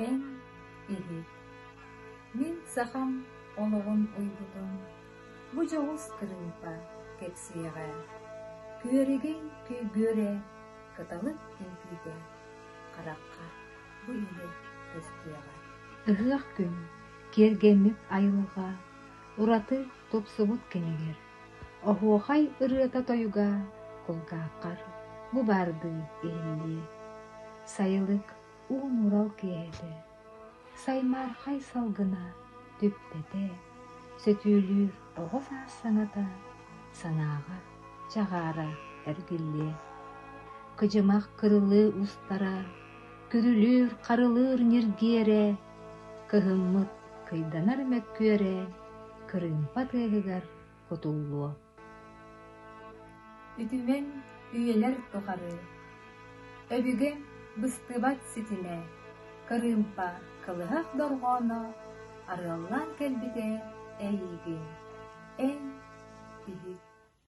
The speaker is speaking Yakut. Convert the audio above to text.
Эн иһит, мин сахам олоҕун уйбутун бу дьоҕус кырыымпа кэпсиэҕэ, күөрэгэй күйгүөрэ кыталык үҥкүүтэ харахха бу илэ көстүөҕэ. Ыһыах күн киэргэммит айылҕа ураты тупсубут кэмигэр оһуохай ырыата-тойуга кулгааххар бу баардыы иһиллиэ. Сайылык уу-нуурал киэһэтэ, саймаархай салгына түптэтэ, сөтүөлүүр оҕо саас саҥата санааҕа чаҕаара эргиллиэ. Кыдьымах кырылыы устара, күрүлүүр, харылыыр ньиргиэрэ, кыһыммыт кыйданар мөккүөрэ кырыымпа тыаһыгар кутуллуо. Үтүмэн үйэлэр тухары өбүгэ быстыбат ситимэ, кырыымпа кылыһах дорҕооно арыаллаан кэлбитэ эйиигин.